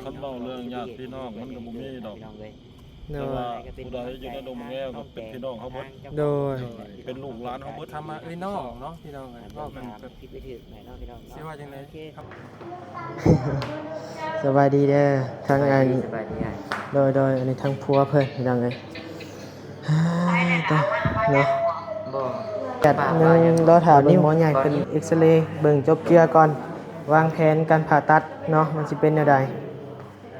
ຄັນເວົ້າເລື່ອງຍາດພີ່ນ້ອງມັນກໍບໍ່ມີດອກ ໂດຍ ແຕ່ວ່າຜູ້ໃດຢູ່ໃນດົງແງວກໍເປັນພີ່ນ້ອງເຮົາເບິດ ໂດຍ ເປັນລູກຫຼານເຮົາເບິດ ຄຳວ່າເອື້ອຍນ້ອງເນາະ ພີ່ນ້ອງເອີຍ ເວົ້າກັນແບບ ຊິວ່າຈັ່ງໃດ? ສະບາຍດີເດີ ທັງອັນ ສະບາຍດີອ້າຍ ໂດຍ ໂດຍ ອັນນີ້ທັງຜົວເພິ່ນ ພີ່ນ້ອງເອີຍ ເນາະ ບໍ່ ຈັດ ຍັງລໍຖ້າເບິ່ງໝໍໃຫຍ່ເພິ່ນເອັກຊະເລ ເບິ່ງຈົບເຈື່ອກ່ອນ ວາງແຜນການຜ່າຕັດເນາະ ມັນຊິເປັນແນວໃດ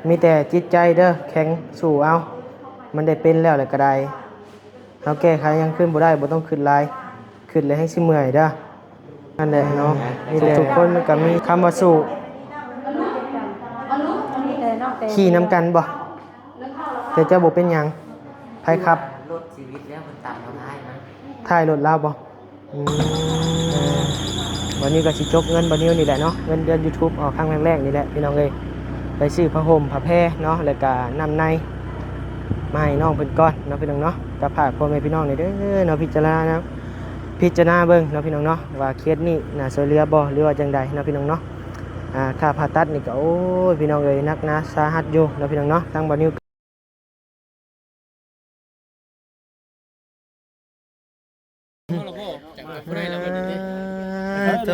ມີແຕ່ຈິດໃຈເດີ ແຂງສູ້ເອົາ ມັນໄດ້ເປັນແລ້ວແຫຼະກໍໄດ້ ເຮົາແກ້ໄຂຫຍັງຄືນບໍ່ໄດ້ ບໍ່ຕ້ອງຄິດຫຼາຍ ຄິດແລ້ວແຮ່ງຊິເມື່ອຍເດີ ນັ້ນແຫຼະເນາະ ມີແຕ່ ທຸກໆຄົນມັນກໍມີຄຳວ່າສູ້ ຂີ່ນຳກັນບໍ່? ແຕ່ເຈົ້າບໍ່ເປັນຫຍັງ ໃຜຂັບ? ລົດຊີວິດແລ້ວມັນຕຳເອົາທ້າຍມັນ ທ້າຍລົດລາວບໍ່? ອືມ ເອີ ບາດນີ້ກໍຊິຈົກເງິນບາດນີ້ນີ້ແຫຼະເນາະ ເງິນເດືອນຢູທູບອອກຄັ້ງແລກໆນີ້ແຫຼະ ພີ່ນ້ອງເອີຍ ໄປຊື້ຜ້າຫົ່ມຜ້າແພເນາະ ແລ້ວກໍນ້ຳໃນມາໃຫ້ນ້ອງເພິ່ນກ່ອນເນາະ ພີ່ນ້ອງເນາະ ກໍຝາກພໍ່ແມ່ພີ່ນ້ອງນີ້ເດີເນາະ ພິຈາລະນາ ພິຈາລະນາເບິ່ງເນາະ ພີ່ນ້ອງເນາະ ວ່າເຄສນີ້ໜ້າຊ່ວຍເຫຼືອບໍ່ ຫຼືວ່າຈັ່ງໃດເນາະ ພີ່ນ້ອງເນາະ ອ່າ ຄ່າຜ່າຕັດນີ້ກໍ ໂອ້ຍ ພີ່ນ້ອງເອີຍ ໜັກໜາສາຫັດຢູ່ເນາະ ພີ່ນ້ອງເນາະ ທາງບ່າວນິວ ໂອ້ໂຕ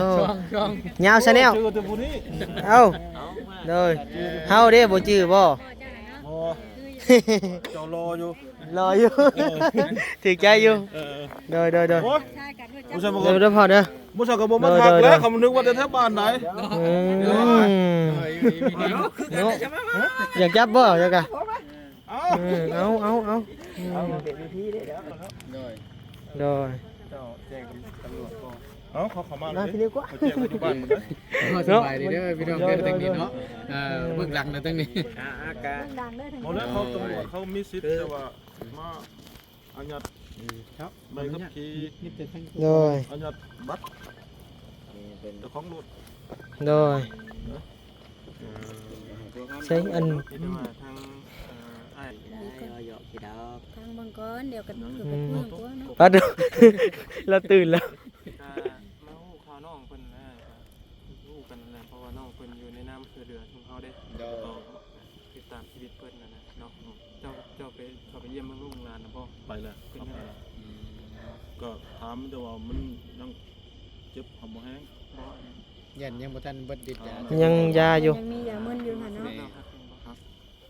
ຍາວຊາແນວ ເອົ້າ ໂດຍ ເຮົາເດ້ບໍ່ຈື່ບໍ່? ບໍ່ ເຈົ້າຫຼໍ່ຢູ່ ຫຼໍ່ຢູ່ ເອີ ຖືກໃຈຢູ່ ເອີ ໂດຍ ໂດຍ ໂດຍ ໂອ້ຍ ບໍ່ໃຊ່ບໍ່ ໂດຍ ເດີພໍ່ເດີ ບໍ່ໃຊ່ກໍບໍ່ມາທັກແລ້ວ ເຂົານຶກວ່າແຕ່ແຖວບ້ານໃດ ອືມ ເນາະ ຢາກຈັບບໍ່? ຢາກກະ ເອົາ ເອີ ເອົາ ເອົາ ເອົາ ອືມ ໂດຍ ໂດຍ ເຈົ້າແຈ້ງຕຳຫຼວດບໍ່? ເອົາ ເຂົາເຂົ້າມາແລ້ວເດ້ ເຂົາແຈ້ງໄວ້ຢູ່ບ້ານໝົດເດ້ ສະບາຍດີເດີພີ່ນ້ອງເດີ ທາງນີ້ເນາະ ເອີ ເບື້ອງຫຼັງນະ ທາງນີ້ ອ່າ ກະ ບໍ່ແລ້ວ ເຂົາຕຳຫຼວດເຂົາມີສິດ ແຕ່ວ່າມາ ອາຍັດ ອືມ ໃບຂັບຂີ່ ໂດຍ ອາຍັດບັດ ເຈົ້າຂອງລົດ ໂດຍ ເອີ ໃຊ້ອັນ ທາງ ເອີ ອ້າຍ ທາງເບິ່ງກ່ອນ ດຽວກໍ ອືມ ເນາະ ປັດ ລາວຕື່ນແລ້ວ ກະມາຮູ້ຂ່າວນ້ອງເພິ່ນນະ ກະຮູ້ກັນນັ້ນແຫຼະ ເພາະວ່ານ້ອງເພິ່ນຢູ່ໃນນາມຊ່ວຍເຫຼືອຂອງເຮົາເດ້ ໂດຍ ກໍ ຕິດຕາມຊີວິດເພິ່ນນັ້ນນະເນາະ ເຈົ້າ ເຈົ້າໄປ ເຂົ້າໄປຢ້ຽມເບິ່ງລູກເບິ່ງຫຼານນະບໍ່? ໄປແລ້ວ ເປັນຈັ່ງໃດ? ອືມ ກໍຖາມແຕ່ວ່າມັນຍັງເຈັບຫຳບໍ່ແຮງ ບໍ່ ຢ້ານຍັງບໍ່ທັນເບິດລິດຢາ ຍັງຢາຢູ່ ຍັງມີຢາມຶນຢູ່ຫັ້ນເນາະ ແມ່ນ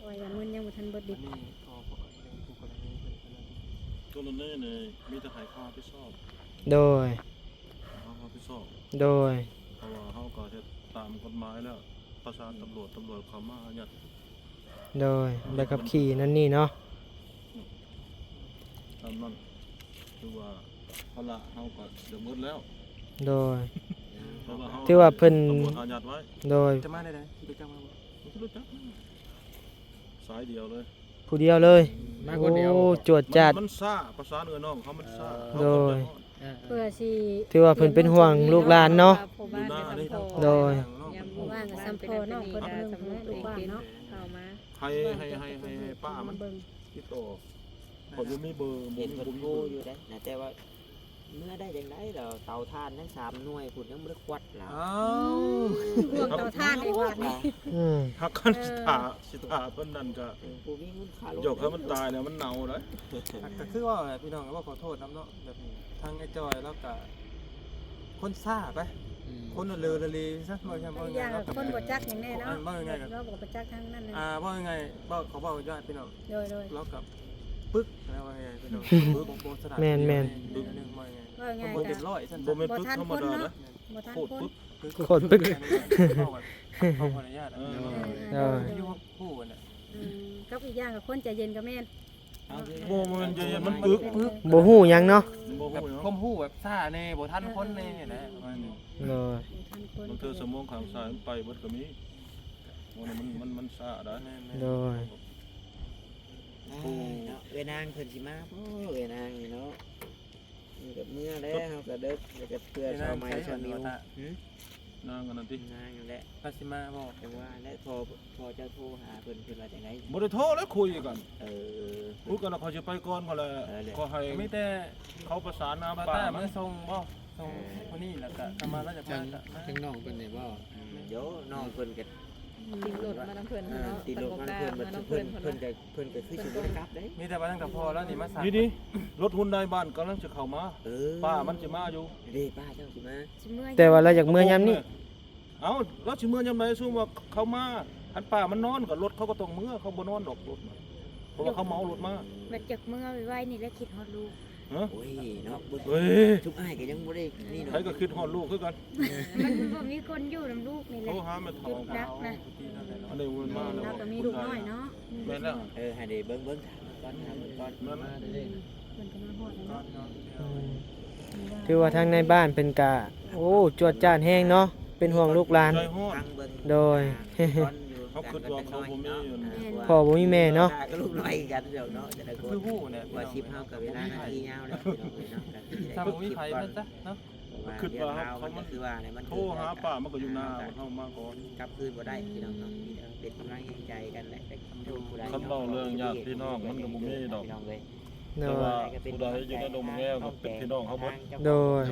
ວ່າຢາມຶນຍັງບໍ່ທັນເບິດລິດ ອັນນີ້ກໍ ກໍເລື່ອງຄູ່ກໍລະນີເພິ່ນ ກໍລະນີນີ້ມີແຕ່ໃຫ້ເຂົາຮັບຜິດຊອບ ໂດຍ ເຮົາຮັບຜິດຊອບ ໂດຍ ເພາະວ່າເຮົາກໍເຮັດຕາມກົດໝາຍແລ້ວ ປະສານຕຳຫຼວດ ຕຳຫຼວດເຂົ້າມາອາຍັດ ໂດຍ ໃບຂັບຂີ່ນັ້ນນີ້ເນາະ ຕາມນັ້ນ ຖືວ່າພາລະເຮົາກໍຈະໝົດແລ້ວ ໂດຍ ເພາະວ່າເຮົາ ຖືວ່າເພິ່ນ ຕຳຫຼວດອາຍັດໄວ້ ໂດຍ ຈະມາໄດ້ໃດ? ຈະຮູ້ຈັກ ສາຍດຽວເລີຍ ຜູ້ດຽວເລີຍ ມາຄົນດຽວ ໂອ້ ຈວດຈາດ ມັນ ມັນຊ້າ ປະສານເອື້ອຍນ້ອງເຮົາມັນຊ້າ ເອີ ໂດຍ ເຮົາກໍເດືອດຮ້ອນ ເພື່ອຊິ ຖືວ່າເພິ່ນເປັນຫ່ວງລູກຫຼານເນາະ ຢູ່ໜ້າເດ້ ໂດຍ ຍາມວ່າງກໍຊ່ຳພໍ່ນ້ອງເພິ່ນໜຶ່ງ ລູກບ້ານເນາະ ເຂົ້າມາ ໃຫ້ ໃຫ້ ໃຫ້ ໃຫ້ ໃຫ້ປ້າມັນຕິດຕໍ່ ເຂົາບໍ່ມີເບີ ບໍ່ມີ ບໍ່ມີເບີ ເຫັນເພິ່ນໂທຢູ່ເດ້ ນະ ແຕ່ວ່າ ເມືອໄດ້ຈັ່ງໃດລະ ເຕົາຖ່ານຍັງສາມໜ່ວຍພຸ້ນ ຍັງບໍ່ໄດ້ຄວັດລະ ອ້າວ ອືມ ຫ່ວງເຕົາຖ່ານອີກບາດນີ້ ອືມ ຫາກຄັນ ເອີ ຊິຖ້າ ຊິຖ້າເພິ່ນນັ້ນກະ ເອີ ບໍ່ມີເງິນຄ່າລົດ ຢາກໃຫ້ມັນຕາຍແລ້ວມັນເນົ່າເດ້ ກໍຄືວ່າແຫຼະ ພີ່ນ້ອງກໍຂໍໂທດນຳເນາະ ແບບທາງໄອ້ຈອຍລາວກະຄົນຊ້າໄປ ອືມ ຄົນລະເລີລະເລຊະ ເວົ້າ ເວົ້າງ່າຍໆ ຄົນບໍ່ຈັກຫຍັງແນ່ເນາະ ເວົ້າງ່າຍໆ ລາວບໍ່ໄປຈັກທາງນັ້ນ ອ່າ ເວົ້າງ່າຍໆ ເວົ້າ ເຂົາເວົ້າຍາດພີ່ນ້ອງ ໂດຍ ໂດຍ ລາວກໍ ປຶກ ແລ້ວວ່າໄງ ປຶກ ບໍ່ ບໍ່ສະຫຼາດ ແມ່ນໆ ປຶກ ເວົ້າງ່າຍໆ ບໍ່ຮຽບຮ້ອຍຊັ້ນ ບໍ່ແມ່ນປຶກທຳມະດານະ ບໍ່ທັນ ໂຄດປຶກ ໂຄດປຶກ ເວົ້າແບບ ເຂົາຂໍອະນຸຍາດ ເອີ ເອີ ເອີ ຢູ່ຮູ້ຫັ້ນແຫຼະ ອືມ ກັບອີກຢ່າງກໍຄົນໃຈເຢັນກໍແມ່ນ ບໍ່ ບໍ່ແມ່ນໃຈເຢັນ ມັນປຶກ ປຶກ ບໍ່ຮູ້ຫຍັງເນາະ ບໍ່ຮູ້ຫຍັງ ຄວາມຮູ້ແບບຊ້າແດ່ ບໍ່ທັນຄົນແດ່ນະ ປະມານນີ້ ໂດຍ ບາງເທື່ອສະໝອງຂ້າງຊ້າຍມັນໄປເບິດກໍມີ ມັນ ມັນ ມັນຊ້າໄດ໋ ແມ່ນໆ ໂດຍ ໂອ້ ເອື້ອຍນາງເພິ່ນຊິມາບໍ່ ເອື້ອຍນາງນີ້ເນາະ ເພິ່ນກໍເມືອແລ້ວ ເຮົາກໍເດິກ ແລ້ວກໍເພື່ອຊາວໃໝ່ຊາວນິວ ນາງອັນນັ້ນຕິ ນາງນັ້ນແຫຼະ ເພິ່ນຊິມາບໍ່ ຈັ່ງວ່າແຫຼະ ພໍ ພໍເຈົ້າໂທຫາເພິ່ນ ເພິ່ນວ່າຈັ່ງໃດ ບໍ່ໄດ້ໂທແລ້ວ ຄຸຍກັນ ເອີ ຄຸຍກັນແລ້ວ ຂ້ອຍຊິໄປກ່ອນ ຂ້ອຍລະ ເອີ ຂໍໃຫ້ ມີແຕ່ເຂົາປະສານງານ ບາຕ້າ ປາ ມາສົ່ງບໍ່ ສົ່ງ ເອີ ຄົນນີ້ ແລ້ວກໍກະມາ ລາວຈະມາ ທາງ ທາງນ້ອງເພິ່ນນີ້ບໍ່ ອືມ ໂຢ ນ້ອງເພິ່ນກໍ ຕິດລົດມານຳເພິ່ນ ເອີ ເນາະ ຕິດລົດມານຳເພິ່ນ ເພິ່ນ ເພິ່ນກໍ ເພິ່ນກໍຄືຊິບໍ່ໄດ້ກັບເດ້. ມີແຕ່ວ່າຕັ້ງແຕ່ພໍແລ້ວນີ້ມາສາຍ ນີ້ດິ ລົດຮຸນໄດບ້ານກຳລັງຈະເຂົ້າມາ. ເອີ ປ້າມັນຊິມາຢູ່ ເດ້ ປ້າເຈົ້າຊິມາ ຊິເມືອ ແຕ່ວ່າລາວຢາກເມືອຍາມນີ້. ເອົ້າ ລາວຊິເມືອຍາມໃດ? ສົມມຸດວ່າເຂົາມາ ຄັນປ້າມັນນອນກໍລົດເຂົາກໍຕ້ອງເມືອ ເຂົາບໍ່ນອນດອກລົດ ເພາະວ່າເຂົາເໝົາລົດມາ. ແມ່ນ ຢາກເມືອໄວໆນີ້ແຫຼະ ຄິດຮອດລູກ. ຮະ? ໂອ້ຍເນາະ ເອີຍ ຊຸມອ້າຍກໍຍັງບໍ່ໄດ້ນີ້ເນາະ ໃຜກໍຄິດຮອດລູກຄືກັນ. ມັນບໍ່ມີຄົນຢູ່ນຳລູກນີ້ແຫຼະ ໂທຫາແມ່ເຖົ້າ ຄິດໜັກນະ. ອັນນີ້ມັນມາແລ້ວ ລາວກໍມີລູກນ້ອຍເນາະ. ແມ່ນແລ້ວ ເອີ ໃຫ້ໄດ້ເບິ່ງ ເບິ່ງ ຖາມເບິ່ງກ່ອນ ຖາມເບິ່ງກ່ອນ. ແມ່ນ ເພິ່ນກໍມາຮອດແລ້ວເນາະ. ອືມ ຖືວ່າທາງໃນບ້ານເພິ່ນກະ ໂອ້ ຈວດຈ້ານແຮງເນາະ ເປັນຫ່ວງລູກຫຼານ. ໂດຍ ເຮົາຄິດວ່າເຂົາບໍ່ມີ ແມ່ນ ພໍ່ບໍ່ມີແມ່ເນາະ ລູກນ້ອຍກັນເນາະ ແຕ່ລະຄົນ ຄືຮູ້ແຫຼະ ວ່າຊິບເຮົາກໍເວລານາທີຍາວແລ້ວ ພີ່ນ້ອງເອີຍເນາະ. ຖ້າບໍ່ມີໃຜແມ່ນຊະເນາະ ຄິດວ່າເຮົາ ເຂົາມັນໂທຫາປ້າ ມັນກໍຢູ່ນາ ເຮົາມາກ່ອນ ກັບຄືນບໍ່ໄດ້ພີ່ນ້ອງເນາະ. ມີແຕ່ເປັນກຳລັງແຮງໃຈກັນແຫຼະ ຄັນເວົ້າເລື່ອງຍາດພີ່ນ້ອງມັນກໍບໍ່ມີດອກ ພີ່ນ້ອງເອີຍ. ໂດຍ ແຕ່ວ່າຜູ້ໃດຢູ່ໃນດົງແງວກໍເປັນພີ່ນ້ອງເຮົາເບິດ. ໂດຍ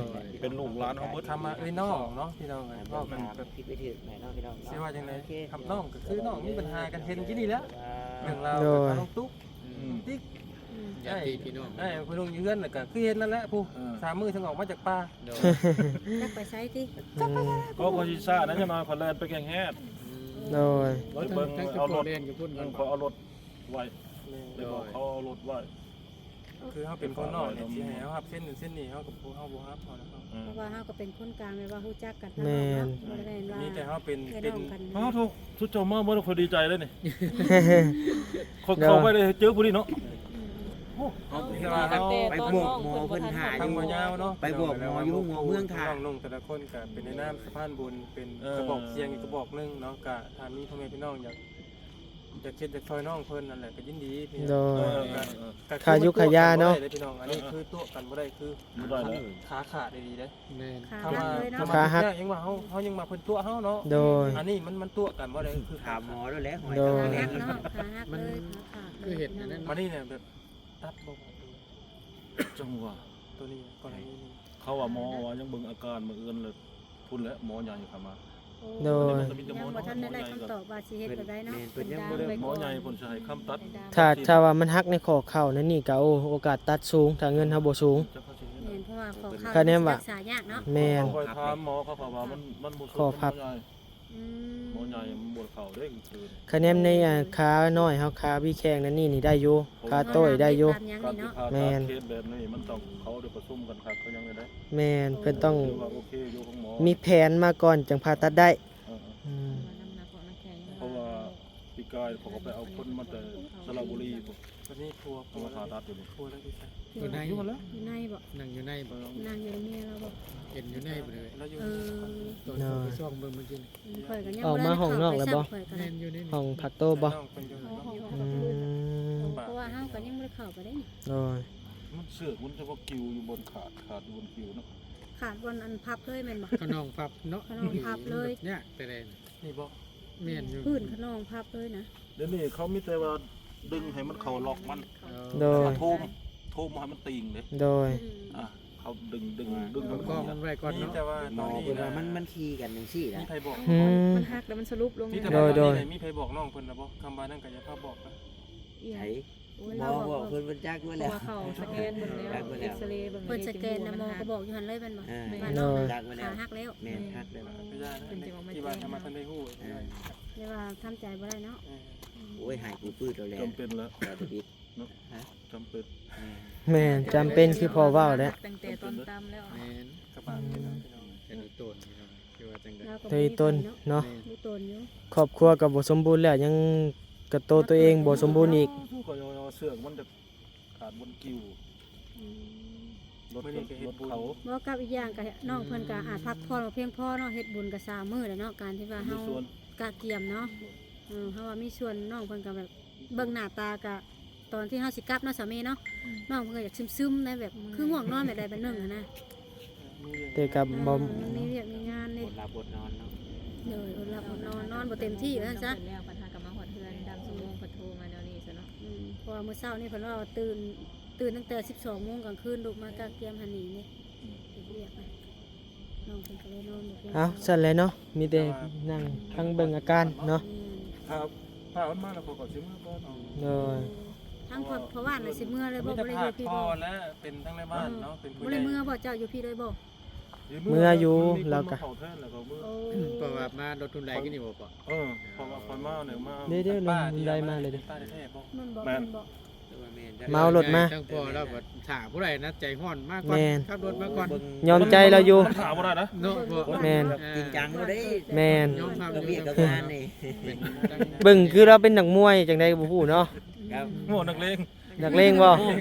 ເປັນລູກຫຼານເຮົາເບິດ ຄຳວ່າເອີຍນ້ອງເນາະ ພີ່ນ້ອງເອີຍ ເວົ້າກັນແບບຜິດໄປຖືກແຫຼະເນາະ ພີ່ນ້ອງເນາະ. ຊິວ່າຈັ່ງໃດ ຄຳນ້ອງກໍຄືນ້ອງ ມີບັນຫາກັນເຫັນຢູ່ນີ້ແຫຼະ ເລື່ອງລາວ ໂດຍ ກັບນ້ອງຕຸກ ອືມ ຕຸກຕິກ ອືມ ຍາດຕິພີ່ນ້ອງ ອ້າຍຜູ້ໜຶ່ງຢູ່ເຮືອນ ແລ້ວກໍຄືເຫັນນັ້ນແຫຼະ ຜູ້ ເອີ ສາມມື້ເຖິງອອກມາຈາກປ່າ. ໂດຍ ຈັກໄປໃສຕິ ຈັກໄປໃສ ກໍຂ້ອຍຊິຊ້ານະ ຈັກໜ້ອຍຂ້ອຍແລ່ນໄປແກ້ງແຮດ. ໂດຍ ໄປເບິ່ງເອົາລົດ ເອີ ຂ້ອຍເອົາລົດໄວ້ ໄປບອກເຂົາເອົາລົດໄວ້. ຄືເຮົາເປັນຄົນນອກນີ້ ຊິໃຫ້ເຮົາຮັບເຊັນນັ້ນເຊັນນີ້ ເຮົາກໍບໍ່ ເຮົາບໍ່ຮັບເຮົານະ. ເອີ ເພາະວ່າເຮົາກໍເປັນຄົນກາງ ແບບວ່າຮູ້ຈັກກັນ ແມ່ນ ເນາະ ບໍ່ໄດ້ແມ່ນວ່າ ມີແຕ່ເຮົາເປັນ ແມ່ນ ເປັນນ້ອງກັນ. ອ້າວໂທ້ ຊຸມເຈົ້າມາມື້ນີ້ຂ້ອຍດີໃຈເດ້ນີ້ ຂ້ອຍເຂົ້າໄປໄດ້ເຈີຜູ້ນີ້ເນາະ. ໂອ້ ເຮົາ ເຮົາ ເຮົາໄປບອກໝໍເພິ່ນຖ້າຢູ່ ທາງບໍ່ຍາວເນາະ ໄປບອກໝໍຢູ່ຫົວເມືອງຖ້າ. ນ້ອງໆແຕ່ລະຄົນກໍເປັນໃນນາມສະພານບຸນ ເປັນ ເອີ ກະບອກສຽງອີກກະບອກໜຶ່ງເນາະ. ກະຖ້າມີພໍ່ແມ່ພີ່ນ້ອງຢາກ ຢາກເຮັດຢາກຊ່ອຍນ້ອງເພິ່ນນັ້ນແຫຼະ ກໍຍິນດີພີ່ນ້ອງ. ໂດຍ ເອີ ເອີ ເອີ ກໍ ຄ່າຢູ່ຄ່າຢາເນາະ ບໍ່ໄດ້ເດ້ພີ່ນ້ອງ ອັນນີ້ຄືຕົວະກັນບໍ່ໄດ້ ຄື ບໍ່ໄດ້ແລ້ວ ຂາຂາດອີ່ຫຼີເດ້. ແມ່ນ ຂາຫັກເລີຍເນາະ ຂາຫັກ ຍັງວ່າເຮົາ ເຮົາຍັງວ່າເພິ່ນຕົວະເຮົາເນາະ. ໂດຍ ອັນນີ້ມັນ ມັນຕົວະກັນບໍ່ໄດ້ ຄືຂາໝໍໂລດແຫຼະ ໂດຍ ຂາຫັກເນາະ ຂາຫັກເລີຍ ຂາຂາດ ຄືເຫັນອັນນັ້ນ ບັດນີ້ແຫຼະແບບ ຕັດບໍ່ ຈັງຫວະ ໂຕນີ້ກໍລະນີນີ້ ເຂົາວ່າໝໍວ່າຍັງເບິ່ງອາການ ມື້ອື່ນລະພຸ້ນແຫຼະ ໝໍໃຫຍ່ເຂົ້າມາ. ໂດຍ ຍັງບໍ່ທັນໄດ້ໄດ້ຄຳຕອບວ່າຊິເຮັດແບບໃດເນາະ. ແມ່ນ ເພິ່ນຍັງບໍ່ໄດ້ ໝໍໃຫຍ່ເພິ່ນຊິໃຫ້ຄຳຕັດ. ຖ້າ ຖ້າວ່າມັນຫັກໃນຂໍ້ເຂົ່ານັ້ນນີ້ກໍ ໂອ້ ໂອກາດຕັດສູງ ຖ້າເງິນເຮົາບໍ່ສູງ. ແມ່ນ ເພາະວ່າຂໍ້ເຂ່າ ຄະແນນວ່າ ຮັກສາຍາກເນາະ. ແມ່ນ ຂ້ອຍຖາມໝໍ ເຂົາກໍວ່າມັນ ມັນບໍ່ສູງ ຂໍ້ພັບ ໝໍໃຫຍ່ ອືມ ໝໍໃຫຍ່ມັນບໍ່ເຂົ້າເດ້ກາງຄືນ. ຄະແນນໃນ ອ່າ ຂານ້ອຍເຮົາ ຂາບີແຂ້ງນັ້ນນີ້ນີ້ໄດ້ຢູ່ ຂາໂຕ້ໄດ້ຢູ່. ການຊິຜ່າຕັດເຄສແບບນີ້ ແມ່ນ ມັນຕ້ອງ ເຂົາໄດ້ປະຊຸມກັນຄັກ ເຂົາຍັງໄດ້ ແມ່ນ ເພິ່ນຕ້ອງ ຖືວ່າໂອເຄຢູ່ ຂອງໝໍ ມີແຜນມາກ່ອນຈັ່ງຜ່າຕັດໄດ້. ເອີ ອືມ ເພາະວ່າປີກາຍເຂົາກໍໄປເອົາຄົນມາແຕ່ສະລະບູລີພຸ້ນ ຕອນນີ້ຄົວ ເອົາມາຜ່າຕັດຢູ່ນີ້ ຄົວແລ້ວຢູ່ໃສ? ຢູ່ໃນ ຢູ່ຫັ້ນແຫຼະ ຢູ່ໃນບໍ່? ນັ່ງຢູ່ໃນບໍ່? ນັ່ງຢູ່ນຳເມຍລາວບໍ່? ເຫັນຢູ່ໃນບໍ່ເລີຍ ລາວຢູ່ ເອີ ຕອນຂ້ອຍໄປສ່ອງເບິ່ງມື້ກີ້ນີ້ ຂ້ອຍກໍຍັງ ອອກມາຫ້ອງນອກແລ້ວບໍ່? ແມ່ນຢູ່ໃນ ຫ້ອງພັກໂຕບໍ່? ອືມ ເພາະວ່າເຮົາກໍຍັງບໍ່ໄດ້ເຂົ້າໄປເດ້. ໂດຍ ມັນເຊືອກມັນຈະວ່າກິວຢູ່ບ່ອນຂາດ ຂາດຢູ່ບ່ອນກິວເນາະ ຂາດບ່ອນອັນພັບເລີຍແມ່ນບໍ່? ຂະໜອງພັບເນາະ ຂະໜອງພັບເລີຍ ຍາກແຕ່ໃດນະ ນີ້ບໍ່? ແມ່ນຢູ່ ພື້ນຂະໜອງພັບເລີຍນະ. ດຽວນີ້ເຂົາມີແຕ່ວ່າດຶງໃຫ້ມັນເຂົ້າລັອກມັນ ໂດຍ ແລ້ວກໍໂທມ ໂທມບໍ່ໃຫ້ມັນຕີງເດ້. ໂດຍ ອືມ ອ່າ ເຂົາດຶງ ດຶງ ດຶງໃຫ້ມັນ ປະຄອງມັນໄວ້ກ່ອນເນາະ ມີແຕ່ວ່າ ໝໍເພິ່ນວ່າມັນ ມັນຂີ່ກັນຈັ່ງຊີ້ນະ ມີໃຜບອກ ອືມ ມັນຫັກແລ້ວມັນສະຫຼຸບລົງ ມີແຕ່ ໂດຍ ຕອນນີ້ ໂດຍ ມີໃຜບອກນ້ອງເພິ່ນລະບໍ່ ຄຳວ່ານັ້ນກໍຢ່າພາບອກນະ? ໃຜ? ໂອ້ຍ ບໍ່ ລາວບອກ ບອກເພິ່ນ ເພິ່ນຈັກເບິດແລ້ວ ເພາະວ່າເຂົາສະແກນເບິ່ງແລ້ວ ຈັກເບິດແລ້ວ ເພິ່ນສະແກນນະ ໝໍກໍບອກຢູ່ຫັ້ນເລີຍແມ່ນບໍ່? ເອີ ວ່ານ້ອງ ຈັກເບິດແລ້ວ ຂາຫັກແລ້ວ ແມ່ນ ຫັກແລ້ວ ເພິ່ນຊິອອກມາແຈ້ງ ທີ່ວ່າທຳມາທັນໄດ້ຮູ້ ເອີ ແຕ່ວ່າທຳໃຈບໍ່ໄດ້ເນາະ ເອີ ໂອ້ຍ ຫາຍປູປືດແລ້ວ ຈຳເປັນແລ້ວ ເນາະ ຈຳເປັນ ແມ່ນ ຈຳເປັນຄືພໍ່ເວົ້າແຫຼະ ຕັ້ງແຕ່ຕອນຕ່ຳແລ້ວ ແມ່ນ ກະບາດ ອືມ ເປັນຕົ້ນ ຄືວ່າຈັ່ງໃດ ໂຕຕົນເນາະ ແມ່ນ ມີຕົນຢູ່ ຄອບຄົວກໍບໍ່ສົມບູນແລ້ວ ຍັງກະໂຕຕົວເອງບໍ່ສົມບູນອີກ ເຊືອກມັນຈະຂາດບົນກິວ ອືມ ລົດ ມື້ນີ້ກໍເຮັດບຸນ ລົດເຂົາ ບໍ່ ກັບອີກຢ່າງກໍນ້ອງເພິ່ນກໍອາດພັກຜ່ອນບໍ່ພຽງພໍເນາະ ເຮັດບຸນກໍສາມມື້ແລ້ວເນາະ ການທີ່ວ່າເຮົາກະກຽມເນາະ ເອີ ເຮົາວ່າມີສ່ວນ ນ້ອງເພິ່ນກໍແບບ ເບິ່ງໜ້າຕາກະ ຕອນທີ່ເຮົາຊິກັບເນາະ ສາມີເນາະ ອືມ ນ້ອງເພິ່ນກໍຢາກຊຶມໆ ໃນແບບ ຄືງ່ວງນອນແບບໃດແບບໜຶ່ງຫັ້ນນະ ແຕ່ກໍບໍ່ ເອີ ມັນມີວຽກມີງານເດ້ ອົດຫຼັບອົດນອນເນາະ ໂດຍ ອົດຫຼັບອົດນອນ ນອນບໍ່ເຕັມທີ່ວ່າຊັ້ນຊະ ແລ້ວບັດຫາກໍມາຮອດເຮືອນ ດຳຊົ່ວໂມງ ເພິ່ນໂທມາແນວນີ້ຊະເນາະ ອືມ ເພາະວ່າມື້ເຊົ້ານີ້ເພິ່ນເວົ້າຕື່ນ ຕື່ນຕັ້ງແຕ່ສິບສອງໂມງກາງຄືນ ລຸກມາກະກຽມຫັ້ນນີ້ເດ້ ອືມ ເຮັດວຽກນະ. ນ້ອງເພິ່ນກໍເລີຍນອນບໍ່ເພຍ. ເອົ້າ ຊັ້ນແຫຼະເນາະ ມີແຕ່ນັ່ງຟັງເບິ່ງອາການເນາະ. ຖ້າ ຖ້າເພິ່ນມາແລ້ວ ຂ້ອຍກໍຊິເມືອກ່ອນ. ໂດຍ. ທາງພໍ່ ພໍ່ບ້ານນະຊິເມືອເລີຍບໍ່? ບໍ່ໄດ້ຢູ່ພີ້ບໍ່? ແລະ ເປັນທັງໃນບ້ານເນາະ ເປັນຜູ້ໃຫຍ່. ບໍ່ໄດ້ເມືອບໍ່? ເຈົ້າຢູ່ພີ້ເລີຍບໍ່? ເມືອຢູ່ ລາວກະ ເພາະວ່າມາລົດຮຸນແຮງຢູ່ນີ້ບໍ່? ເອີ ເພາະວ່າຂ້ອຍມານີ້ມາ ເດ້ໆ ລົດຮຸນແຮງມາເລີຍເດ້. ແມ່ນບໍ່? ແມ່ນບໍ່? ເມົາລົດມາ ທັງພໍ່ລາວກໍຖ້າຜູ້ໃດນະ ໃຈຮ້ອນມາກ່ອນ ແມ່ນ ຂັບລົດມາກ່ອນ. ຍອມໃຈລາວຢູ່ ມັນຖ້າບໍ່ໄດ້ນະ. ເນາະ ແມ່ນ ເອີ ຈິງຈັງບໍ່ໄດ້. ແມ່ນ ຍອມຮັບ ວຽກກັບງານນີ້ ເບິ່ງຄືລາວເປັນນັກມວຍຈັ່ງໃດກໍບໍ່ຮູ້ເນາະ. ນັກເລງ ນັກເລງບໍ່?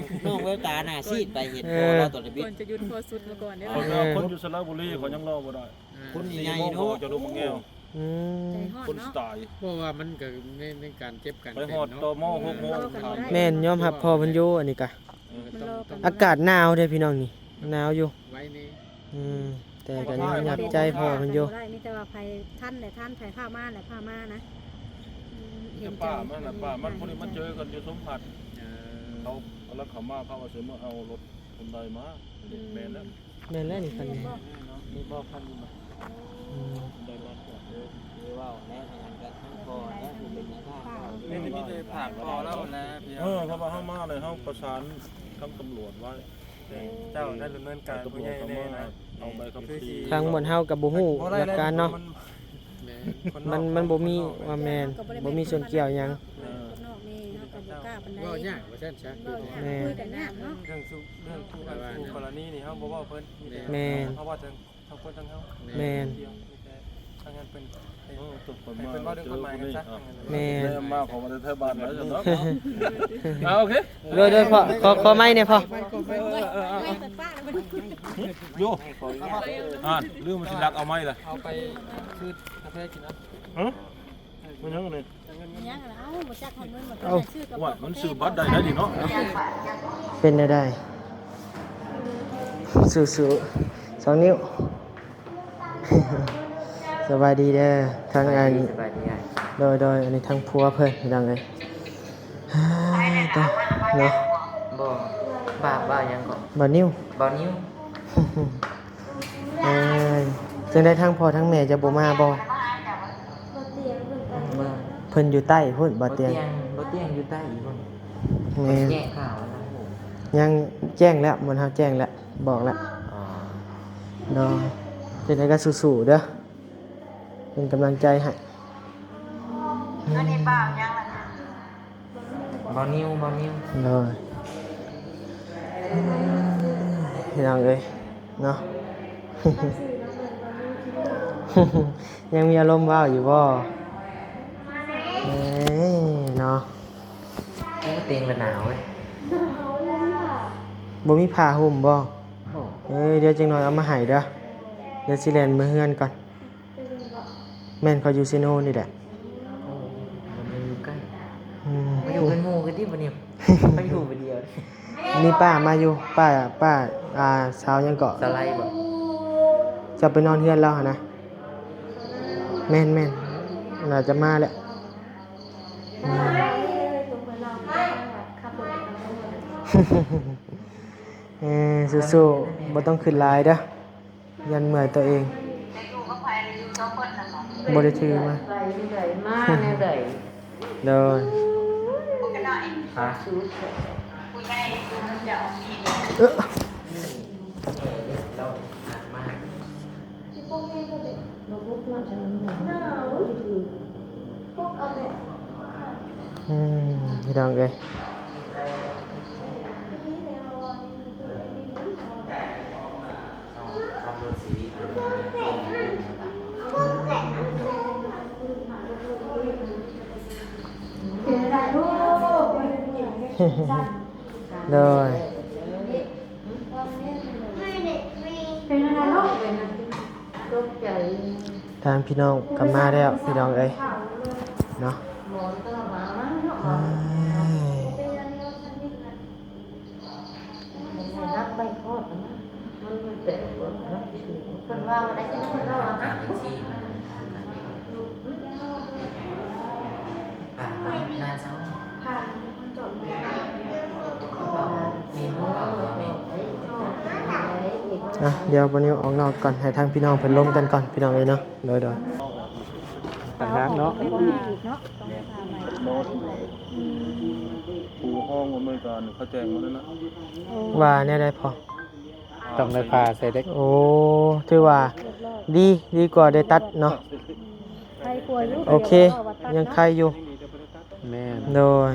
ນ້ອງແວວຕາໜ້າຊີດໄປເຫັນ ເອີ ພໍ່ລາວຕອນລະບິດ ກ່ອນຈະຢຸດພໍສຸດມາກ່ອນເດ້. ເອີ ຄົນຢູ່ສະລະບູລີເຂົາຍັງລໍບໍ່ໄດ້. ເອີ ຄົນໃຫຍ່ໆເນາະ ເຂົາຈະລົງມາແງວ. ອືມ ໃຈຮ້ອນເນາະ ຄົນສະໄຕ. ເພາະວ່າມັນກໍໃນ ໃນການເຈັບການເປັນເນາະ ໄປຮອດ ເອີ ຕໍ່ມໍຫົກໂມງ. ແມ່ນ ຍອມຮັບພໍ່ເພິ່ນຢູ່ ອັນນີ້ກະ. ເອີ ມັນລໍກັນ ອາກາດໜາວເດ້ພີ່ນ້ອງນີ້ ໜາວຢູ່. ອືມ ແຕ່ກໍຍັງຫຍັດໃຈພໍ່ເພິ່ນຢູ່. ມີແຕ່ວ່າໃຜທັນແຫຼະທັນ ໃຜຟ້າວມາແຫຼະຟ້າວມານະ. ອືມ ເຫັນໃຈ ປ້າມັນນະ ປ້າມັນ ຜູ້ນີ້ມາເຈີກັນຢູ່ສົມພັນ. ເອີ ເຂົາກຳລັງເຂົ້າມາ ເຂົາວ່າຊິມາເອົາລົດຄົນໃດມາ. ອືມ ແມ່ນແລ້ວ ແມ່ນແລ້ວນີ້ຄັນນີ້. ມີບໍ່ ມີບໍ່ຄັນນີ້? ອືມ ໄດ້ມາຈອດເລີຍ ເວົ້າແນ່ ອັນນັ້ນກໍທັງພໍ່ແນ່ ຜູ້ເປັນນາຍທານ. ນີ້ມີແຕ່ຝາກພໍ່ລາວແຫຼະ. ເອີ ເພາະວ່າເຮົາມາແລ້ວ ເຮົາປະສານທາງຕຳຫຼວດໄວ້. ເຈົ້າໄດ້ດຳເນີນການຜູ້ໃຫຍ່ແນ່ນະ ເອົາໃບຂັບຂີ່. ທາງບ່ອນເຮົາກໍບໍ່ຮູ້ຫຼັກການເນາະ. ມັນ ມັນບໍ່ມີ ວ່າແມ່ນ ບໍ່ມີສ່ວນກ່ຽວຫຍັງ. ເອີ ຄົນນອກນີ້ເຮົາກໍບໍ່ກ້າປານໃດ. ເວົ້າຍາກວ່າຊັ້ນຊະ. ແມ່ນ ເລື່ອງສູ່ ເລື່ອງຄູ່ກັນ ຄູ່ກໍລະນີນີ້ເຮົາບໍ່ເວົ້າເພິ່ນ. ແມ່ນ ເຮົາເວົ້າເຖິງ ທັງຄົນທັງເຮົາ. ແມ່ນ ມີແຕ່ທາງນັ້ນເພິ່ນ ເອີ ໃຫ້ເພິ່ນເວົ້າເລື່ອງກົດໝາຍກັນຊະ. ແມ່ນ ມາຂໍມາແຕ່ໄທບ້ານໄດ້ຊັ້ນເນາະ. ເອົາ ໂອເຄ ໂດຍ ໂດຍ ພໍ່ ຂໍ ຂໍໄມແດ່ພໍ່. ໂຍ ອ່ານ ຫຼືມັນຊິລັກເອົາໄມລະ. ເອົາໄປຊື້ກາແຟກິນເອົາ. ຮະ? ມັນຫຍັງອັນນີ້? ຍັງລະ ເອົາ ບໍ່ຈັກຮອດເງິນ ບໍ່ ເອົ້າ ຊື້ກັບ ໂອ້ຍ ມັນຊື້ບັດໄດ້ໄດ໋ນີ້ເນາະ. ເປັນແນວໃດ? ສູ້ໆ ສອງນິ້ວ. ສະບາຍດີເດີ ທາງອັນ ສະບາຍດີ ສະບາຍດີ. ໂດຍ ໂດຍ ອັນນີ້ທາງຜົວເພິ່ນ ພີ່ນ້ອງເອີຍ. ເນາະ ບໍ່ ບ່າວ ບ່າວຫຍັງເກາະ? ບ່າວນິວ ບ່າວນິວ. ເອີ ຈັ່ງໃດທາງພໍ່ທາງແມ່ຈະບໍ່ມາບໍ່? ມາ ເພິ່ນຢູ່ໃຕ້ພຸ້ນ ບໍ່ຕຽງ ບໍ່ຕຽງ ບໍ່ຕຽງຢູ່ໃຕ້ພຸ້ນ. ແມ່ນ ແຈ້ງຂ່າວແລ້ວ ຍັງແຈ້ງແລ້ວ ໝູ່ເຮົາແຈ້ງແລ້ວ ບອກແລ້ວ. ອໍ ເນາະ ຈັ່ງໃດກໍສູ້ໆເດີ ເປັນກຳລັງໃຈໃຫ້. ບໍ່ນິວ ບໍ່ນິວ ໂດຍ ພີ່ນ້ອງເອີຍເນາະ. ຍັງມີອາລົມເວົ້າຢູ່ບໍ່? ເອີຍເນາະ. ໂອ້ ຕຽງລະໜາວເວີຍ. ບໍ່ມີຜ້າຫຸ້ມບໍ່? ບໍ່. ເອີຍ ດຽວຈັກໜ້ອຍເອົາມາໃຫ້ເດີ ດຽວຊິແລ່ນເມືອເຮືອນກ່ອນ. ແມ່ນ ຂ້ອຍຢູ່ເຊໂນນີ້ແຫຼະ. ໂອ້ ບໍ່ແມ່ນຢູ່ໃກ້. ອືມ ມາຢູ່ເປັນໝູ່ກັນຕິບັດນີ້ ມາຢູ່ຜູ້ດຽວ. ມີປ້າມາຢູ່ ປ້າ ປ້າ ອ່າ ສາວຫຍັງເກາະ? ສາໄລບໍ່? ເຈົ້າໄປນອນເຮືອນລາວຫັ້ນນະ? ແມ່ນໆ ໜ້າຈະມາແຫຼະ. ອືມ ເອີ ສູ້ໆ ບໍ່ຕ້ອງຄິດຫຼາຍເດີ. ຢ້ານເມື່ອຍຕົວເອງ. ບໍ່ໄດ້ຖືມາ. ໄປຢູ່ໃດ ມາແນວໃດ? ໂດຍ. ຮະ? ເອີ. ອືມ ພີ່ນ້ອງເອີຍ. ໂດຍ. ທາງພີ່ນ້ອງກໍມາແລ້ວ ພີ່ນ້ອງເອີຍເນາະ. ເອີຍ. ອ່ະ ດຽວບ່າວນິວອອກນອກກ່ອນ ໃຫ້ທາງພີ່ນ້ອງເພິ່ນລົມກັນກ່ອນ ພີ່ນ້ອງເອີຍເນາະ. ໂດຍ ໂດຍ. ຕ່າງຫາກເນາະ ເນາະ ຜູ້ຮ້ອງອາເມລິການີ້ເຂົາແຈ້ງມາແລ້ວນະ. ວ່າແນວໃດພໍ່? ຕ້ອງໄດ້ຜ່າໃສ່ເດັກ. ໂອ້ ຖືວ່າດີ ດີກວ່າໄດ້ຕັດເນາະ. ໄຄກວ່າຢູ່ ໂອເຄ ຍັງໄຄຢູ່. ແມ່ນ ໂດຍ.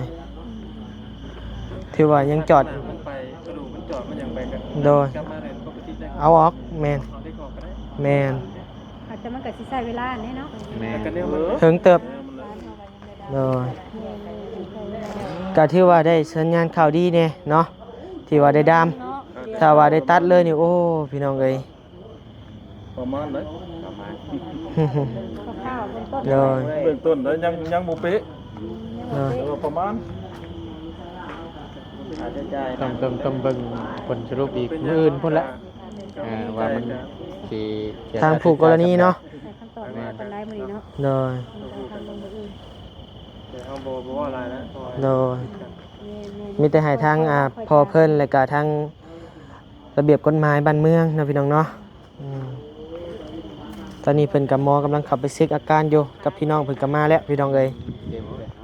ຖືວ່າຍັງຈອດ ມັນໄປ ກະດູກມັນຈອດ ມັນຫຍັງໄປກະ ໂດຍ ກັບມາເລີຍປົກກະຕິໄດ້. ເອົາອອກ ແມ່ນ ເອົາເດັກອອກກະໄດ້. ແມ່ນ ອາດຈະ ມັນກະຊິໃຊ້ເວລາແດ່ເນາະ. ແມ່ນ ເຖິງເຕີບ. ໂດຍ ກະຖືວ່າໄດ້ສັນຍານຂ່າວດີແດ່ເນາະ ທີ່ວ່າໄດ້ດາມ. ຖ້າວ່າໄດ້ຕັດເລີຍນີ້ ໂອ້ ພີ່ນ້ອງເອີຍ. ປະມານໃດ? ປະມານ ຄ່າວໆ ເບື້ອງຕົ້ນ ໂດຍ ເບື້ອງຕົ້ນໃດ ຍັງ ຍັງບໍ່ເປະ. ໂດຍ ແຕ່ວ່າປະມານ ຄ່າໃຊ້ຈ່າຍ ຕ້ອງ ຕ້ອງ ຕ້ອງເບິ່ງຜົນສະຫຼຸບອີກມື້ອື່ນພຸ້ນແຫຼະ. ອ່າ ວ່າມັນຊິ ທາງຜູ້ກໍລະນີເນາະ ໃຫ້ຄຳຕອບມາປານໃດມື້ນີ້ເນາະ. ໂດຍ ແຕ່ເຮົາບໍ່ ບໍ່ເວົ້າຫຼາຍນະ ໂດຍ. ມີແຕ່ໃຫ້ທາງ ອ່າ ພໍ່ເພິ່ນ ແລະກະທາງ ລະບຽບກົດໝາຍບ້ານເມືອງເນາະ ພີ່ນ້ອງເນາະ. ອືມ ຕອນນີ້ເພິ່ນກັບໝໍກຳລັງເຂົ້າໄປເຊັກອາການຢູ່ ກັບພີ່ນ້ອງເພິ່ນກໍມາແລ້ວ ພີ່ນ້ອງເອີຍ.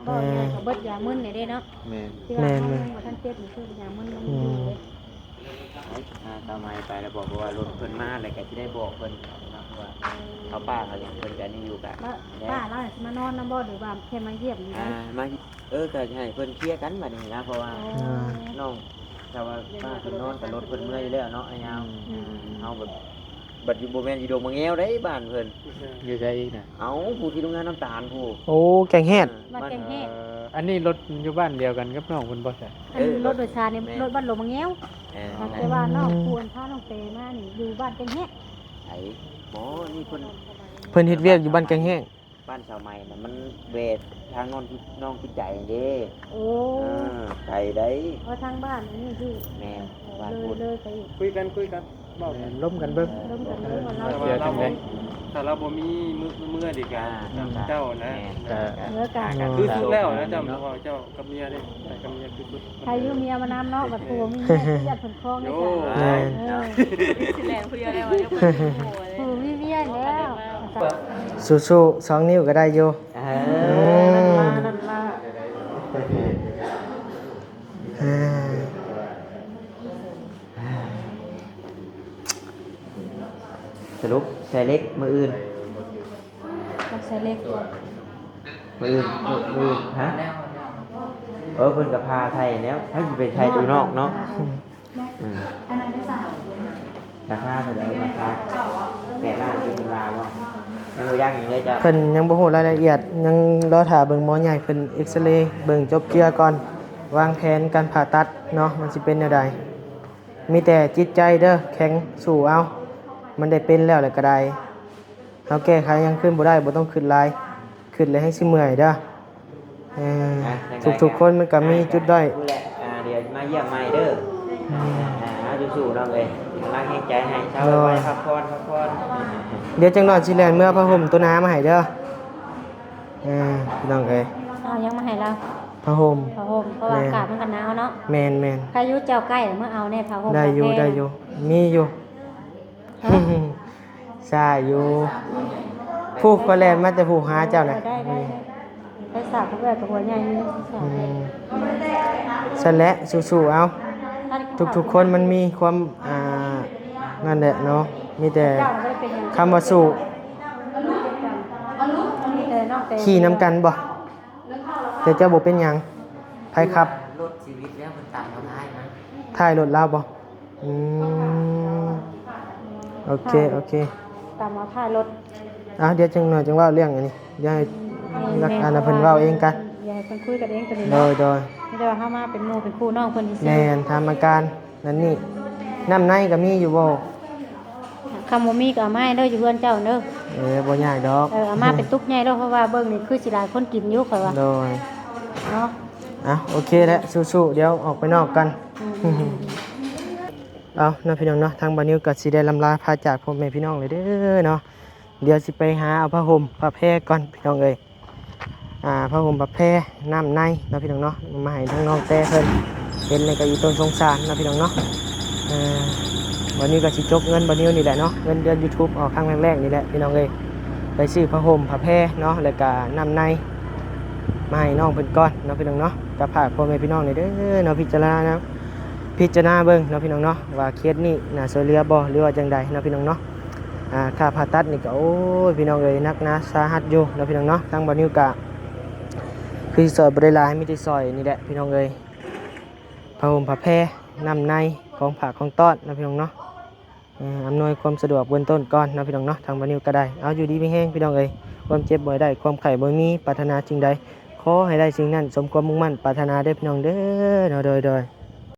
ເວົ້າງ່າຍກໍເບິດຢາມຶນນີ້ເດ້ເນາະ. ແມ່ນ ທີ່ວ່າ ແມ່ນໆ ເຮົາຍັງບໍ່ທັນເຈັບນີ້ຄືຢາມຶນມັນ ອືມ ຢູ່ເດ້. ຖ້າເອົາໄມ້ໄປແລ້ວບອກວ່າລົດເພິ່ນມາ ແລ້ວກໍຊິໄດ້ບອກເພິ່ນເນາະ ວ່າເຂົາປ້າເຂົາຫຍັງ ເພິ່ນກໍນີ້ຢູ່ກະ ປ້າລາວຊິມານອນນຳບໍ່ ຫຼືວ່າແຄ່ມາຢ້ຽມນີ້? ອ່າ ມາ ເອີ ກໍໃຫ້ເພິ່ນເຄຍກັນບັດນີ້ນະ ເພາະວ່າ ອໍ ນ້ອງ ຖ້າວ່າປ້າເພິ່ນນອນກໍລົດເພິ່ນເມື່ອຍຢູ່ແລ້ວເນາະ ອ້າຍຍາວ. ອືມ ເຮົາແບບ ບັດຢູ່ ບໍ່ແມ່ນຢູ່ດົງມະແງວໃດບ້ານເພິ່ນ. ຢູ່ໃສອີກນະ? ເອົ້າ ຜູ້ທີ່ໂຮງງານນ້ຳຕານຜູ້. ໂອ້ ແກງແຮດ ເອີ ບ້ານແກງແຮດ. ເອີ ອັນນີ້ລົດຢູ່ບ້ານດຽວກັນກັບນ້ອງເພິ່ນບໍ່ຊະ? ອັນ ເອີ ລົດໂດຍສານນີ້ ລົດ ລົດບ້ານດົງມະແງວ. ເອີ ຫາກແຕ່ວ່ານ້ອງຜູ້ອັນພານ້ອງແຕມານີ້ຢູ່ບ້ານແກງແຮດ. ໃສ? ບໍ່ ນີ້ເພິ່ນ ເພິ່ນເຮັດວຽກຢູ່ບ້ານແກງແຮດ. ບ້ານສາວໃໝ່ນະ ມັນແວ່ທາງນ້ອງ ນ້ອງພິດໃຈເດ້. ໂອ້ ເອີ ໄກໃດ. ເອີ ທາງບ້ານອັນນີ້ຄື ແມ່ນ ບ້ານພຸ້ນ ເລີຍໄປອີກ. ຄຸຍກັນ ຄຸຍກັນ ເວົ້າກັນ ລົມກັນເບິ່ງ ລົມກັນເບິ່ງວ່າລາວ ເອີ ວ່າລາວ ເປັນຈັ່ງໃດ ຖ້າລາວບໍ່ມີມື້ ມື້ເມື່ອດີກະ ອ່າ ນຳເຈົ້ານະ ແມ່ນ ກະ ເອີ ກະ ຄືສຸດແລ້ວນະ ເຈົ້າ ເຈົ້າກັບເມຍເດ້ ໄປກັບເມຍຄືສຸດ. ໃຜຢູ່ເມຍມານຳເນາະ ບັດຜົວມີເມຍຄືຢ້ານເພິ່ນຄອງເດ້. ໂອ້ ແມ່ນ ເອີ ຊິແລ່ນຜູ້ດຽວໄດ້ວ່າ ໂອ້ ມີເມຍແລ້ວ. ສູ້ໆ ສອງນິ້ວກໍໄດ້ຢູ່. ເອີ ອືມ ນັ້ນລະ ນັ້ນລະ ເອີ ສະຫຼຸບໃສ່ເຫຼັກມື້ອື່ນ. ກັບໃສ່ເຫຼັກ ມື້ອື່ນ ມື້ອື່ນ ຮະ? ເອີ ເພິ່ນກໍພາໄຖ່ແລ້ວ ໃຜຊິໄປໄຖ່ຢູ່ນອກເນາະ. ອືມ ອືມ ລາຄາເທົ່າໃດ? ລາຄາແປດລ້ານກີບລາວບໍ່? ຍັງບໍ່ຢາກຫຍັງເລີຍເຈົ້າ? ເພິ່ນຍັງບໍ່ຮູ້ລາຍລະອຽດ ຍັງລໍຖ້າເບິ່ງໝໍໃຫຍ່ເພິ່ນເອັກສະເລ ເບິ່ງຈົບເຈື່ອກ່ອນ ວາງແຜນການຜ່າຕັດເນາະ ມັນຊິເປັນແນວໃດ. ມີແຕ່ຈິດໃຈເດີ ແຂງສູ້ເອົາ ມັນໄດ້ເປັນແລ້ວແຫຼະກໍໄດ້. ເຮົາແກ້ໄຂຫຍັງຄືນບໍ່ໄດ້ ບໍ່ຕ້ອງຄິດຫຼາຍ ຄິດແລ້ວແຮງຊິເມື່ອຍເດີ. ເອີ ອ່ະ ທຸກໆຄົນມັນກໍມີຈຸດດ້ອຍ. ດຽວມາຢ້ຽມໃໝ່ເດີ. ອືມ ອ່າ ສູ້ໆ ນ້ອງເອີຍ ກຳລັງແຮງໃຈໃຫ້ ເຊົາໄວໆ ພັກຜ່ອນ ພັກຜ່ອນ. ດຽວຈັກໜ້ອຍຊິແລ່ນເມືອຜ້າຫົ່ມໂຕໜາມາໃຫ້ເດີ. ເອີ ພີ່ນ້ອງເອີຍ ເອົາຫຍັງມາໃຫ້ລາວ? ຜ້າຫົ່ມ ຜ້າຫົ່ມ ເພາະວ່າ ແມ່ນ ອາກາດມັນກໍໜາວເນາະ. ແມ່ນໆ ໃຜຢູ່ເຈົ້າໃກ້ມາເອົາແດ່ ຜ້າຫົ່ມ ໄດ້ຢູ່ ໄດ້ຢູ່ ມີຢູ່. ຊ້າຢູ່ ຜູ້ຂ້ອຍແລ່ນມາແຕ່ຜູ້ຫາເຈົ້ານະ. ໄດ້ໆໆ ໄປສາກເອື້ອຍກໍຫົວໃຫຍ່ຢູ່. ອືມ ຊັ້ນແຫຼະ ສູ້ໆ ເອົາ ທຸກໆຄົນມັນມີຄວາມ ອ່າ ນັ້ນແຫຼະເນາະ ມີແຕ່ຄຳວ່າສູ້. ມີແຕ່ນ້ອງແຕ ຂີ່ນຳກັນບໍ່? ແຕ່ເຈົ້າບໍ່ເປັນຫຍັງ. ໃຜຂັບ? ລົດຊີວິດແລ້ວ ມັນຕາມເອົາທ້າຍມາ ທ້າຍລົດລາວບໍ່? ອືມ ໂອເຄ ໂອເຄ ຕາມມາທ້າຍລົດ. ອ່ະ ດຽວຈັກໜ້ອຍຈັ່ງເວົ້າເລື່ອງອັນນີ້ ດຽວໃຫ້ ແມ່ນໆ ອັນນັ້ນເພິ່ນເວົ້າເອງກັນ ດຽວໃຫ້ເພິ່ນຄຸຍກັນເອງຕົວນີ້. ໂດຍ ໂດຍ ມີແຕ່ວ່າເຮົາມາເປັນໝູ່ເປັນຄູ່ນ້ອງເພິ່ນຊື່ໆ. ແມ່ນ ຖາມອາການນັ້ນນີ້. ນ້ຳໃນກໍມີຢູ່ບໍ່? ຄັນບໍ່ມີກໍເອົາມາໃຫ້ເດີ ຢູ່ເຮືອນເຈົ້າເດີ. ເອີ ບໍ່ຍາກດອກ. ເອີ ເອົາມາເປັນຕຸກໃຫຍ່ໂລດ ເພາະວ່າເບິ່ງນີ້ຄືຊິຫຼາຍຄົນກິນຢູ່ ຂ້ອຍວ່າ. ໂດຍ ເນາະ. ອ່ະ ໂອເຄແຫຼະ ສູ້ໆ ດຽວອອກໄປນອກກັນ. ອືມ ເອົາເນາະ ພີ່ນ້ອງເນາະ ທາງບ່າວນິວກໍຊິໄດ້ລຳລາພາຈາກພໍ່ແມ່ພີ່ນ້ອງເລີຍເດີເນາະ. ດຽວຊິໄປຫາເອົາຜ້າຫົ່ມຜ້າແພກ່ອນ ພີ່ນ້ອງເອີຍ. ອ່າ ຜ້າຫົ່ມຜ້າແພ ນ້ຳໃນເນາະ ພີ່ນ້ອງເນາະ ມາໃຫ້ທາງນ້ອງແຕ້ເພິ່ນ ເຫັນແລ້ວກໍອີຕົນສົງສານເນາະ ພີ່ນ້ອງເນາະ. ເອີ ບ່າວນິວກໍຊິຈົກເງິນບ່າວນິວນີ້ແຫຼະເນາະ ເງິນເດືອນ YouTube ອອກຄັ້ງແລກໆນີ້ແຫຼະພີ່ນ້ອງເອີຍ ໄປຊື້ຜ້າຫົ່ມຜ້າແພເນາະ ແລ້ວກໍນ້ຳໃນມາໃຫ້ນ້ອງເພິ່ນກ່ອນເນາະພີ່ນ້ອງເນາະ ກໍຝາກພໍ່ແມ່ພີ່ນ້ອງນີ້ເດີເນາະ ພິຈາລະນາ ພິຈາລະນາເບິ່ງເນາະພີ່ນ້ອງເນາະ ວ່າເຄສນີ້ໜ້າຊ່ວຍເຫຼືອບໍ່ ຫຼືວ່າຈັ່ງໃດເນາະພີ່ນ້ອງເນາະ. ອ່າ ຄ່າຜ່າຕັດນີ້ກໍ ໂອ້ຍ ພີ່ນ້ອງເອີຍ ໜັກໜາສາຫັດຢູ່ເນາະພີ່ນ້ອງເນາະ. ທາງບ່າວນິວກະຄືຊິຊ່ອຍບໍ່ໄດ້ຫຼາຍ ມີແຕ່ຊ່ອຍນີ້ແຫຼະພີ່ນ້ອງເອີຍ ຜ້າຫົ່ມຜ້າແພ ນ້ຳໃນ ຂອງຝາກຂອງຕ້ອນເນາະພີ່ນ້ອງເນາະ. ເອີ ອຳນວຍຄວາມສະດວກເບື້ອງຕົ້ນກ່ອນເນາະພີ່ນ້ອງເນາະ. ທາງບ່າວນິວກໍໄດ້ ເອົາ ຢູ່ດີມີແຮງພີ່ນ້ອງເອີຍ ຄວາມເຈັບບໍ່ໃຫ້ໄດ້ ຄວາມໄຂ້ບໍ່ມີ ປາດຖະໜາສິ່ງໃດ ຂໍໃຫ້ໄດ້ສິ່ງນັ້ນ ສົມຄວາມມຸ່ງໝັ້ນປາດຖະໜາເດີພີ່ນ້ອງເດີເນາະ. ໂດຍ ໂດຍ.